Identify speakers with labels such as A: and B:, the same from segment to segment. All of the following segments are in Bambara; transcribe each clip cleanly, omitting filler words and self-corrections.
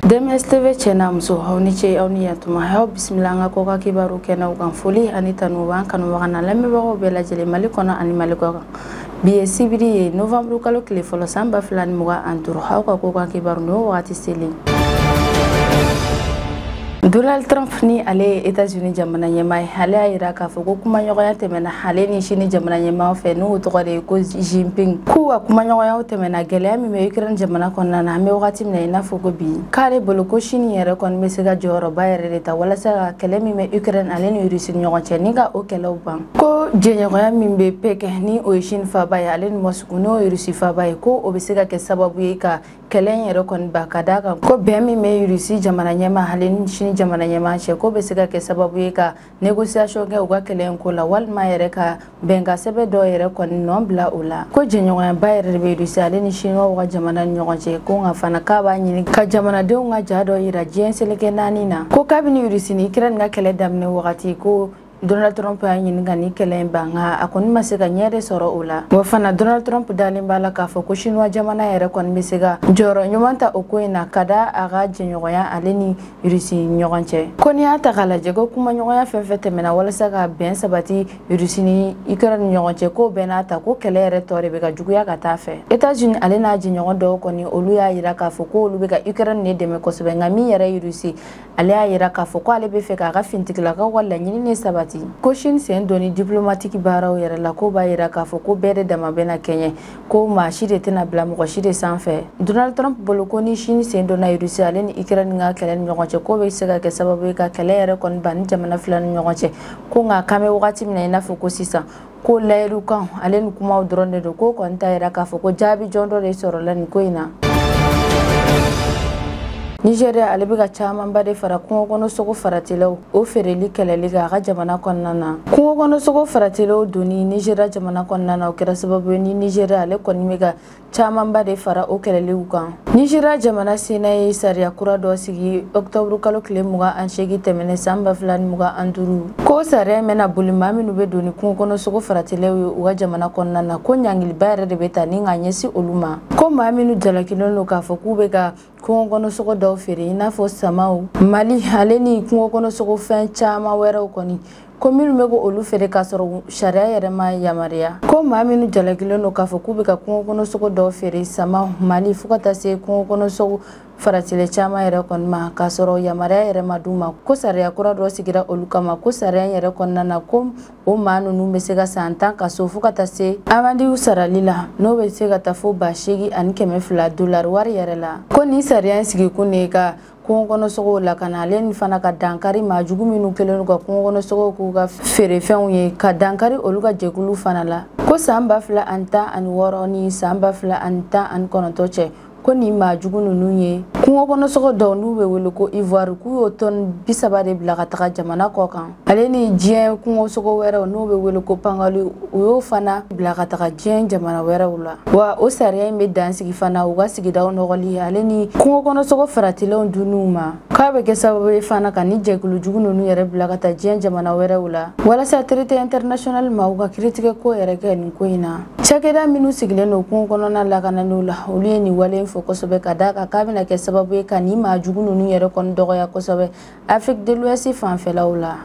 A: DMS TV cɛ n'a muso, aw ni ce, aw ni yantuma, aw bisimila an ka kɔka kibaru kɛnɛw kan. Foli ani tanu b'an kanubaga n'a lamɛnbagaw bɛɛ lajɛlen, Mali kɔnɔ ani Mali kɔ kan. Bi ye sibiri ye, novembre kalo tile fɔlɔ, san 2025. Aw ka kɔka kibaru n'o wagati selen. Donald Trump, ni ale ye États-Unis jamana ɲɛmaa ye, ale y'a yira k'a fɔ ko kumaɲɔgɔnya tɛmɛna ale ni Chine jamana ɲɛmaaw fɛ, n'o tɔgɔ de ye ko Jinping, k'u ka kumaɲɔgɔnyaw tɛmɛna gɛlɛya min bɛ Ukraine jamana kɔnɔna na. An bɛ wagati min na i n'a fɔ ko bi, k'ale bolo ko Chine yɛrɛ kɔni bɛ se ka jɔyɔrɔba yɛrɛ de ta walasa ka kɛlɛ min bɛ Ukraine ale ni Russie ni ɲɔgɔn cɛ, ni ka o kɛlɛw ban. Ko jɛɲɔgɔnya min bɛ Pékin, ni o ye Chine faaba ye, ale ni Moscou, n'o ye Russie faaba ye, ko o bɛ se ka kɛ sababu ye ka kɛlɛ in yɛrɛ kɔni ban, ka d'a kan ko bɛn min bɛ Russie jamana ɲɛmaa ale ni Chine jamana ɲɛmaa cɛ, ko bɛ se ka kɛ sababu ye ka négociation kɛ u ka kɛlɛ in ko la, walima yɛrɛ ka bɛnkan sɛbɛn dɔw yɛrɛ kɔni nɔ bila o la. Ko jɛɲɔgɔnyaba yɛrɛ de bɛ Russie ale ni Chinois ka jamana ni ɲɔgɔn cɛ. Ko nka fana, k'a b'a ɲini ka jamanadenw ka ja dɔ yira diɲɛ seleke naani na, ko kabini Russie ni Ukraine ka kɛlɛ daminɛ wagati, ko Donald Trump y'a ɲini ka ni kɛlɛ in ban, nka a kɔni ma se ka ɲɛ de sɔrɔ o la. Wa fana, Donald Trump dalen b'a la k'a fɔ ko Chinois jamana yɛrɛ kɔni bɛ se ka jɔyɔrɔ ɲuman ta o ko in na, ka da a ka jɛɲɔgɔnya ale ni Russie ɲɔgɔn cɛ. Ko n'i y'a ta k'a lajɛ, ko kumaɲɔgɔnya fɛn fɛn tɛmɛna walasa ka bɛn sabati Russie ni Ukraine ni ɲɔgɔn cɛ, k'o bɛɛ n'a ta, ko kɛlɛ yɛrɛ tɔ de bɛ ka juguya ka taa fɛ. États-Unis ale n'a jɛɲɔgɔn dɔw kɔni, olu y'a yira k'a fɔ ko olu bɛ ka Ukraine de dɛmɛ kosɛbɛ. Nka min yɛrɛ ye Russie, ale y'a yira k'a fɔ ko ale bɛ fɛ k'a ka finitigilakaw ka laɲini de sabati. Ko Chine sen donni diplomatique baaraw yɛrɛ la, ko b'a yira k'a fɔ ko bɛɛ de dama bɛna kɛɲɛ, ko maa si de tɛna bila mɔgɔ si de sanfɛ. Donald Trump bolo, ko ni Chine sen donna Russie ale ni Ukraine ka kɛlɛ ni ɲɔgɔn cɛ, ko bɛ se ka kɛ sababu ye ka kɛlɛ yɛrɛ kɔni ban ni jamana fila ni ɲɔgɔn cɛ. Ko nka k'an bɛ wagati min na i n'a fɔ ko sisan, ko layiru kan ale ni kumaw dɔrɔn de don, ko kɔni t'a yira k'a fɔ ko jaabi jɔn dɔ de sɔrɔla nin ko in na. Nigeria ale bɛ ka camanba de fara kungo kɔnɔ sogo faratilaw o feereli kɛlɛli kan a ka jamana kɔnɔna na. Kungo kɔnɔ sogo faratilaw donni Nigeria jamana kɔnɔna na, o kɛra sababu ye ni Nigeria ale kɔni bɛ ka camanba de fara o kɛlɛliw kan. Nigeria jamana sena ye sariya kura dɔ sigi octobre kalo tile 28 tɛmɛnen, san 2025, ko sariya in bɛna boli maa minnu bɛ don ni kungo kɔnɔ sogo faratilaw ye u ka jamana kɔnɔna na, ko ɲangiliba yɛrɛ de bɛ ta ni ka ɲɛsin olu ma. Ko maa minnu jalakilen don k'a fɔ k'u bɛ ka kungo kɔnɔ sogo dɔw feere, i n'a fɔ samaw, mali ale ni kungo kɔnɔ sogo fɛn caman wɛrɛw kɔni, ko minnu bɛ ko olu feere k'a sɔrɔ sariya yɛrɛ ma yamaruya, ko maa minnu jalakilen don k'a fɔ k'u bɛ ka kungo kɔnɔ sogo dɔw feere, sama, mali, fo ka taa se kungo kɔnɔ sogo faratile caman yɛrɛ kɔni ma, k'a sɔrɔ yamaruya yɛrɛ ma d'u ma, ko sariya kura dɔ sigira olu kama. Ko sariya yɛrɛ kɔnɔna na, ko o maa ninnu bɛ se ka san 10 kaso, fo ka taa se amandiw sarali la, n'o bɛ se ka taa fo 8200 dolari wari yɛrɛ la. Ko nin sariya in sigikun de ye ka kungo kɔnɔ sogow lakana, ale ni fana ka dankari maa jugu minnu kɛlen don ka kungo kɔnɔ sogow k'u ka feerefɛnw ye, ka dankari olu ka jɛkulu fana la. Ko san 2016 ni san 2019 cɛ, ko nin maa jugu ninnu ye kungo kɔnɔ sogo dɔw n'u bɛ wele ko ivoire, k'u y'o tɔni 30 de bila ka taga jamana kɔ kan, ale ni diɲɛ kungo sogo wɛrɛw n'u bɛ wele ko pangolin, u y'o fana bila ka taga diɲɛ jamana wɛrɛw la. Wa o sariya in bɛ dan sigi fana u ka sigidaw nɔgɔli ale ni kungo kɔnɔ sogo faratilenw dunniw ma, k'a bɛ kɛ sababu ye fana ka ni jɛkulu jugu ninnu yɛrɛ bila ka taa diɲɛ jamana wɛrɛw la, walasa traité international maaw ka kiiritigɛ ko yɛrɛ kɛ nin ko in na. Cakɛda minnu sigilen don kungo kɔnɔna lakananiw la, olu ye nin wale in fɔ kosɛbɛ, ka d'a kan k'a bɛna kɛ sababu ye ka nin maa jugu ninnu yɛrɛ kɔni dɔgɔya kosɛbɛ Afrique de l'Ouest fanfɛlaw la.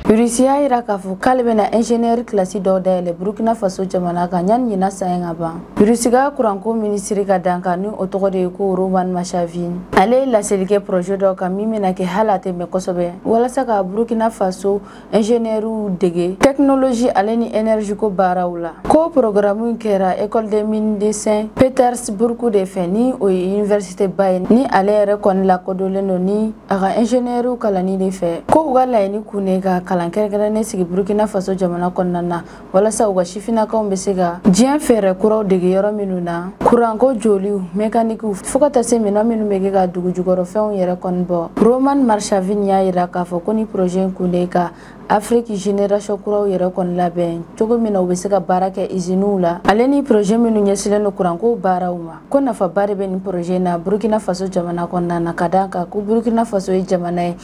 A: Russie y'a yira k'a fɔ k'ale bɛna ingénieur kilasi dɔw dayɛlɛ Burkina Faso jamana kan yanni ɲinan san in ka ban. Russie ka kuranko minisiri ka dankan, ni o tɔgɔ de ye ko Roman Machavin, ale ye laseli kɛ projet dɔ kan min bɛna kɛ hali a tɛ mɛn kosɛbɛ, walasa ka Burkina Faso ingénieurw dege technologie ale ni énergie ko baaraw la. Ko programme in kɛra École des mines de Saint-Pétersbourg de fɛ, ni o ye université ba ye, ni ale yɛrɛ kɔni lakodɔnlen don ni a ka ingénieurw kalanni de fɛ. Ko u ka laɲini kun de ka kalan kɛrɛnkɛrɛnnen sigi Burkina Faso jamana kɔnɔna na, walasa u ka sifinnakaw bɛ se ka diɲɛ fɛɛrɛ kuraw dege yɔrɔ minnu na, kuranko joliw, mekanikiw, fo ka taa se minɛn minnu bɛ kɛ ka dugu jukɔrɔfɛnw yɛrɛ kɔni bɔ. Roman Marshavin y'a yira k'a fɔ ko ni projet in kun de ka Afrique génération kuraw yɛrɛ kɔni labɛn cogo min na u bɛ se ka baara kɛ usines la, ale ni projet minnu ɲɛsinnen don kuranko baaraw ma. Ko nafaba de bɛ nin projet na Burkina Faso jamana kɔnɔna na, ka d'a kan ko Burkina Faso ye jamana ye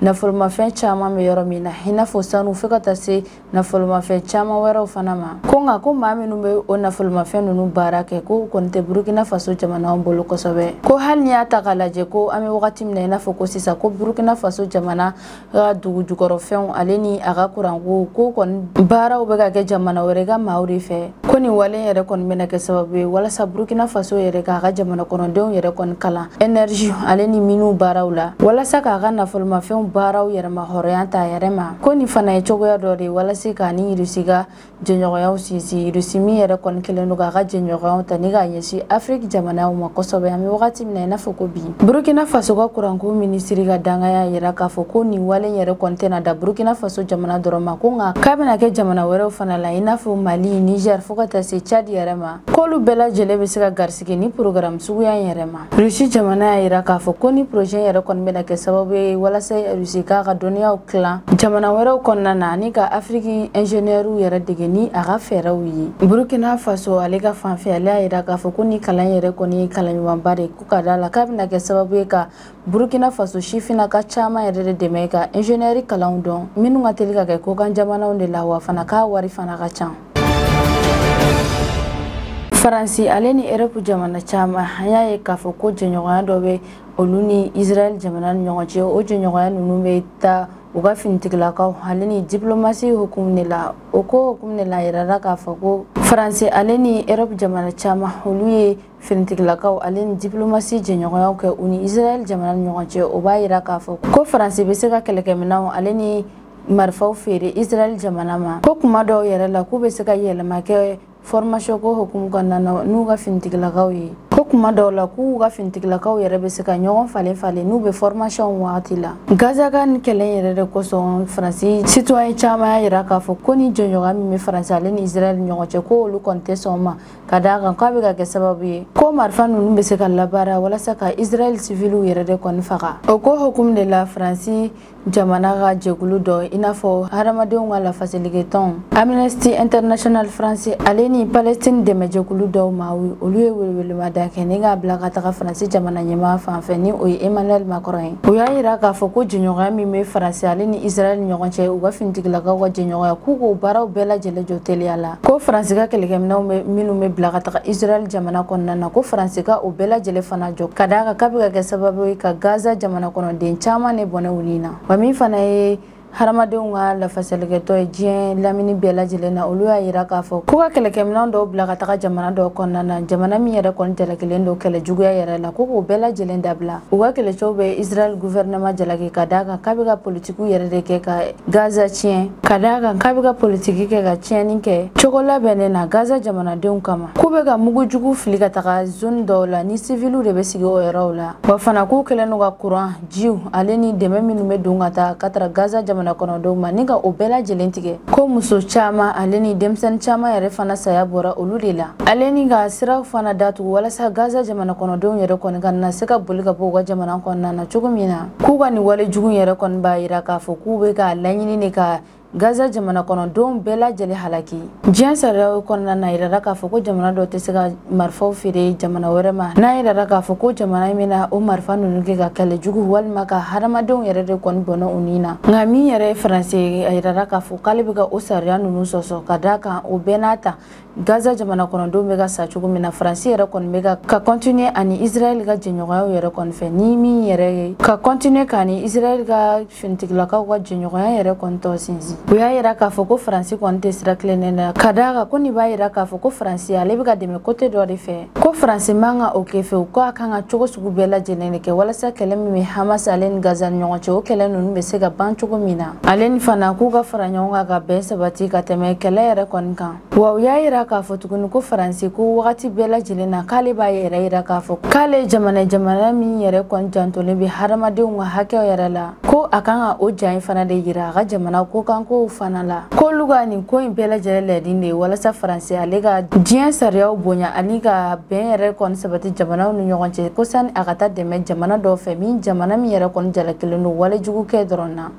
A: nafolomafɛn caman bɛ yɔrɔ min na, i n'a fɔ sanu fo ka taa se nafolomafɛn caman wɛrɛw fana ma. Ko nka ko maa minnu bɛ o nafolomafɛn ninnu baara kɛ, ko kɔni tɛ Burkina Faso jamana bolo kosɛbɛ. Ko hali n'i y'a ta k'a lajɛ ko an bɛ wagati min na i n'a fɔ ko sisan, ko Burkina Faso jamana ka dugu jukɔrɔfɛnw ale ni a ka kuranko ko kɔni baaraw bɛ ka kɛ jamana wɛrɛ ka maaw de fɛ. Ko nin wale yɛrɛ kɔni bɛna kɛ sababu ye walasa Burkina Faso yɛrɛ k'a ka jamana kɔnɔdenw yɛrɛ kɔni kalan énergie ale ni miniw baaraw la, walasa k'a ka nafolomafɛnw baaraw yɛrɛma hɔrɔnya ta yɛrɛ ma. Ko nin fana ye cogoya dɔ de ye walasa k'a ni Irisi ka jɛɲɔgɔnyaw sinsin, Irisi min yɛrɛ kɔni kɛlen don k'a ka jɛɲɔgɔnyaw ta ni k'a ɲɛsin Afrique jamanaw ma kosɛbɛ. An bɛ wagati min na i n'a fɔ ko bi, Burkina Faso ka kuranko minisiri ka dangaya yira k'a fɔ ko nin wale yɛrɛ kɔni tɛna da Burkina Faso jamana dɔrɔn ma, ko nka k'a bɛna kɛ jamana wɛrɛw fana la i n'a fɔ Mali, Niger fo ka taa se Tchad yɛrɛ ma, k'olu bɛɛ lajɛlen bɛ se ka garisɛgɛ ni programme suguya in yɛrɛ ma. Russie jamana y'a yira k'a fɔ ko ni projet yɛrɛ kɔni bɛna kɛ sababu ye walasa Russie k'a ka dɔnniyaw tilan jamana wɛrɛw kɔnɔna na ani ka Afrique ingénieurs yɛrɛ dege ni a ka fɛɛrɛw ye. Burkina Faso ale ka fanfɛ, ale y'a yira k'a fɔ ko ni kalan yɛrɛ kɔni ye kalan ɲumanba de ye, ko ka d'a la k'a bɛna kɛ sababu ye ka Burkina Faso sifinnaka caman yɛrɛ de dɛmɛ ka ingénieur kalanw dɔn minnu ka teli ka kɛ kokan jamanaw de la, wa fana k'a wari fana ka ca. Faransi ale ni Europe jamana caman, an y'a ye k'a fɔ ko jɛɲɔgɔnya dɔ bɛ olu ni Israël jamana ni ɲɔgɔn cɛ. O jɛɲɔgɔnya ninnu bɛ taa u ka finitigilakaw ale ni diplomatie hukumu de la. O ko hukumu de la, a yirala k'a fɔ ko Faransi ale ni Europe jamana caman, olu ye finitigilakaw ale ni diplomatie jɛɲɔgɔnyaw kɛ u ni Israël jamana ni ɲɔgɔn cɛ. O b'a yira k'a fɔ ko Faransi bɛ se ka kɛlɛkɛminɛnw ale ni marifaw feere Israël jamana ma. Ko kuma dɔw yɛrɛ la k'u bɛ se ka yɛlɛma kɛ formation ko hukumu kɔnɔna na n'u ka finitigilakaw ye. Ko kuma dɔw la k'u ka finitigilakaw yɛrɛ bɛ se ka ɲɔgɔn falen falen n'u bɛ formation wagati la. Gaza ka ni kɛlɛ yɛrɛ de kosɔn, Faransi citoyen caman y'a yira k'a fɔ ko ni jɛɲɔgɔnya min bɛ Faransi ale ni Israël ɲɔgɔn cɛ, ko olu kɔni tɛ sɔn ma, ka d'a kan k'a bɛ ka kɛ sababu ye ko marifa ninnu bɛ se ka labaara walasa ka Israël civiliw yɛrɛ de kɔni faga. O ko hukumu de la, Faransi jamana ka jɛkulu dɔ i n'a fɔ hadamadenw ka lafasalikɛtɔn Amnesty International France ale ni Palestine dɛmɛjɛkulu dɔw ma, olu ye welewelemada kɛ ni k'a bila ka taga Faransi jamana ɲɛmaa fan fɛ ni o ye Emmanuel Macron ye. O y'a yira k'a fɔ ko jɛɲɔgɔnya min bɛ Faransi ale ni Israël ɲɔgɔn cɛ, u ka finitigilakaw ka jɛɲɔgɔnya, k'u k'o baaraw bɛɛ lajɛlen jɔ teliya la. Ko Faransi ka kɛlɛkɛminɛnw bɛ minnu bɛ bila ka taga Israël jamana kɔnɔna na, ko Faransi ka o bɛɛ lajɛlen fana jɔ, ka d'a kan k'a bɛ ka kɛ sababu ye ka Gaza jamana kɔnɔden caman de bɔnɛ u ni na. Wa min fana ye hadamadenw ka lafasalikɛtɔ ye diɲɛ lamini bɛɛ lajɛlen na, olu y'a yira k'a fɔ ko ka kɛlɛkɛminɛn dɔw bila ka taga jamana dɔw kɔnɔna na, jamana min yɛrɛ kɔni jalakilen don kɛlɛ juguya yɛrɛ la, ko k'o bɛɛ lajɛlen dabila. U ka kɛlɛcɛw bɛ Israël gouvernement jalaki ka d'a kan k'a bɛ ka politikiw yɛrɛ de kɛ ka Gaza tiɲɛ, ka d'a kan k'a bɛ ka politiki kɛ ka tiɲɛni kɛ cogo labɛnnen na Gaza jamanadenw kama. K'u bɛ ka mugujugu fili ka taga zone dɔw la ni civiliw de bɛ sigi o yɔrɔw la. Wa fana k'u kɛlen don ka courant, jiw ale ni dɛmɛ minnu bɛ don ka taa ka taga Gaza jamana kɔnɔdenw ma, ni ka o bɛɛ lajɛlen tigɛ. Ko muso caman ale ni denmisɛnnin caman yɛrɛ fana saya bɔra olu de la, ale ni ka siraw fana datugu walasa Gaza jamana kɔnɔdenw yɛrɛ kɔni ka na se ka boli ka bɔ u ka jamana kɔnɔna na cogo min na. K'u ka nin wale jugu yɛrɛ kɔni b'a yira k'a fɔ k'u bɛ k'a laɲini de ka Gaza jamana kɔnɔdenw bɛɛ lajɛlen halaki. Diɲɛ sariyaw kɔnɔna na, yirara k'a fɔ ko jamana dɔ tɛ se ka marifaw feere jamana wɛrɛ ma, n'a yirara k'a fɔ ko jamana in bɛna o marifa ninnu kɛ ka kɛlɛ jugu walima ka hadamadenw yɛrɛ de kɔni bɔnɛ u ni na. Nka min yɛrɛ ye Faransi, a yirara k'a fɔ k'ale bɛ ka o sariya ninnu sɔsɔ, ka d'a kan o bɛɛ n'a ta Gaza jamana kɔnɔdenw bɛ ka sa cogo min na, Faransi yɛrɛ kɔni bɛ ka continuer ani Israël ka jɛɲɔgɔnyaw yɛrɛ kɔni fɛ, ni min yɛrɛ ye ka continuer k'a ni Israël ka finitigilakaw ka jɛɲɔgɔnya yɛrɛ kɔni tɔ sinsin. O y'a yira k'a fɔ ko Faransi kɔni tɛ sira tilennen na, ka d'a kan ko nin b'a yira k'a fɔ ko Faransi ale bɛ ka dɛmɛ côté dɔ de fɛ, ko Faransi man ka o kɛ fewu, ko a kan ka cogo sugu bɛɛ lajɛlen de kɛ walasa kɛlɛ min bɛ Hamas ale ni Gaza ni ɲɔgɔn cɛ, o kɛlɛ ninnu bɛ se ka ban cogo min na. Ale ni fana k'u ka fara ɲɔgɔn kan ka bɛn sabati ka tɛmɛ kɛlɛ yɛrɛ kɔni kan. Wa u y'a yira k'a fɔ tuguni ko Faransi ko wagati bɛɛ lajɛlen na k'ale b'a yɛrɛ yira k'a fɔ k'ale jamana min yɛrɛ kɔni jantolen bɛ hadamadenw ka hakɛw yɛrɛ la, ko a kan ka o ja in fana de yira a ka jamana kokankow fana la. K'olu ka nin ko in bɛɛ lajɛlen laɲini de ye walasa Faransi ale ka diɲɛ sariyaw bonya ani ka bɛn yɛrɛ kɔni sabati jamanaw ni ɲɔgɔn cɛ, ko sani a ka taa dɛmɛ jamana dɔw fɛ min jamana min yɛrɛ kɔni jalakilen don walejugukɛ dɔrɔn na.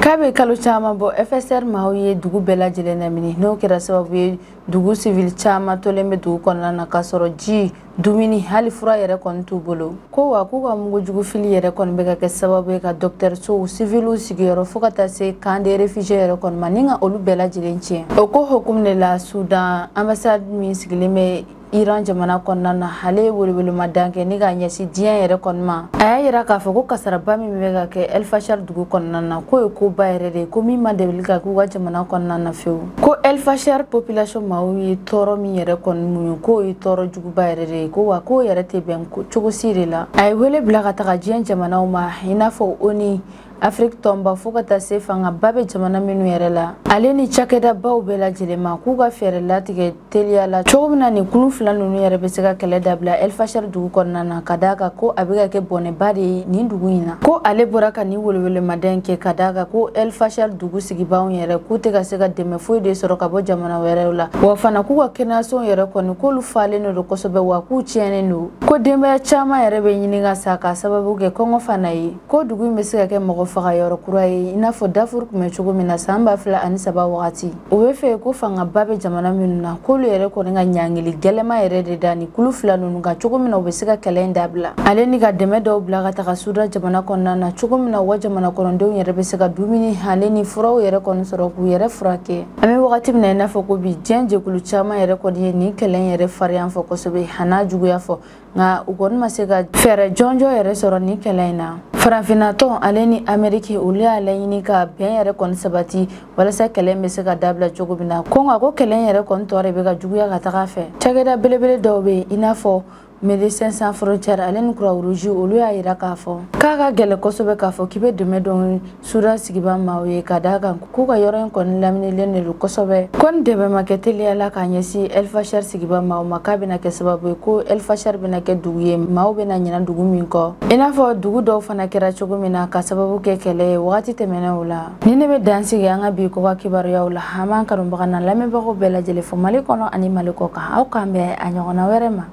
A: K'a bɛ kalo caman bɔ, FSR maaw ye dugu bɛɛ lajɛlen lamini, n'o kɛra sababu ye dugu civil caman tolen bɛ dugu kɔnɔna na k'a sɔrɔ ji, dumuni, hali fura yɛrɛ kɔni t'u bolo. Ko wa k'u ka mugujugu fili yɛrɛ kɔni bɛ ka kɛ sababu ye ka dɔgɔtɔrɔsow, civiliw sigiyɔrɔ, fo ka taa se camp de réfugiés yɛrɛ kɔni ma, ni ka olu bɛɛ lajɛlen tiɲɛ. O ko hukumu de la, Sudan ambassade min sigilen bɛ Iran jamana kɔnɔna na, ale ye welewelemadan kɛ ni k'a ɲɛsin diɲɛ yɛrɛ kɔni ma. A y'a yira k'a fɔ ko kasaraba min bɛ ka kɛ El Fasher dugu kɔnɔna na, k'o ye koba yɛrɛ de ye, ko min ma deli ka k'u ka jamana kɔnɔna na fewu. Ko El Fasher population maaw ye tɔɔrɔ min yɛrɛ kɔni muɲu, k'o ye tɔɔrɔ juguba yɛrɛ de ye, ko wa k'o yɛrɛ tɛ bɛn cogo si de la. A ye wele bila ka taga diɲɛ jamanaw ma, i n'a fɔ ONU, Afiriki tɔnba, fo ka taa se fangaba bɛ jamana minnu yɛrɛ la, ale ni cakɛdabaw bɛɛ lajɛlen ma, k'u ka fɛɛrɛ latigɛ teliya la cogo min na nin kulu fila ninnu yɛrɛ bɛ se ka kɛlɛ dabila El Fasher dugu kɔnɔna na, ka d'a kan ko a bɛ ka kɛ bɔnɛba de ye nin dugu in na. Ko ale bɔra ka nin welewelemadan in kɛ ka d'a kan ko El Fasher dugu sigibaaw yɛrɛ k'u tɛ ka se ka dɛmɛ foyi de sɔrɔ ka bɔ jamana wɛrɛw la, wa fana k'u ka kɛnɛyasow yɛrɛ kɔni k'olu falen don kosɛbɛ, wa k'u tiɲɛnen don, ko denbaya caman yɛrɛ bɛ ɲini ka sa k'a sababu kɛ kɔngɔ fana ye. Ko dugu in bɛ se ka kɛ mɔgɔ faga yɔrɔ kura ye, i n'a fɔ Darfur tun bɛ cogo min na san 2003 wagati. O bɛ fɛ ko fangaba bɛ jamana minnu na, k'olu yɛrɛ kɔni ka ɲangili gɛlɛma yɛrɛ de da ni kulu fila ninnu kan cogo min na u bɛ se ka kɛlɛ in dabila, ale ni ka dɛmɛ dɔw bila ka taga Sudan jamana kɔnɔna na cogo min na u ka jamana kɔnɔdenw yɛrɛ bɛ se ka dumuni ale ni furaw yɛrɛ kɔni sɔrɔ k'u yɛrɛ furakɛ. An bɛ wagati min na i n'a fɔ ko bi, diɲɛ jɛkulu caman yɛrɛ kɔni ye nin kɛlɛ in yɛrɛ farinya fɔ kosɛbɛ, a n'a juguya fɔ, nka u kɔni ma se ka fɛɛrɛ jɔnjɔn yɛrɛ sɔrɔ nin kɛlɛ in na. Farafinnatɔn ale ni Ameriki, olu y'a laɲini ka bɛn yɛrɛ kɔni sabati walasa kɛlɛ in bɛ se ka dabila cogo min na. Ko nka ko kɛlɛ in yɛrɛ kɔni tɔ de bɛ ka juguya ka taga fɛ. Cakɛda belebele dɔw bɛ yen, i n'a fɔ Médecins Sans Frontières ale ni Croix-Rouge, olu y'a yira k'a fɔ k'a ka gɛlɛn kosɛbɛ k'a fɔ k'i bɛ dɛmɛ dɔn Sudan sigibaa maaw ye, ka d'a kan k'u ka yɔrɔ in kɔni laminilen de don kosɛbɛ. Ko ni dɛmɛ ma kɛ teliya la k'a ɲɛsin El Fasher sigibaa maaw ma, k'a bɛna kɛ sababu ye ko El Fasher bɛna kɛ dugu ye maaw bɛna ɲinɛ dugu min kɔ, i n'a fɔ dugu dɔw fana kɛra cogo min na ka sababu kɛ kɛlɛ ye wagati tɛmɛnenw la. Ni ne bɛ dan sigi an ka bi kɔka kibaruyaw la, an b'an kanubaga na lamɛnbagaw bɛɛ lajɛlen fo Mali kɔnɔ ani Mali kɔ kan. Aw k'an bɛn a ɲɔgɔnna wɛrɛ ma.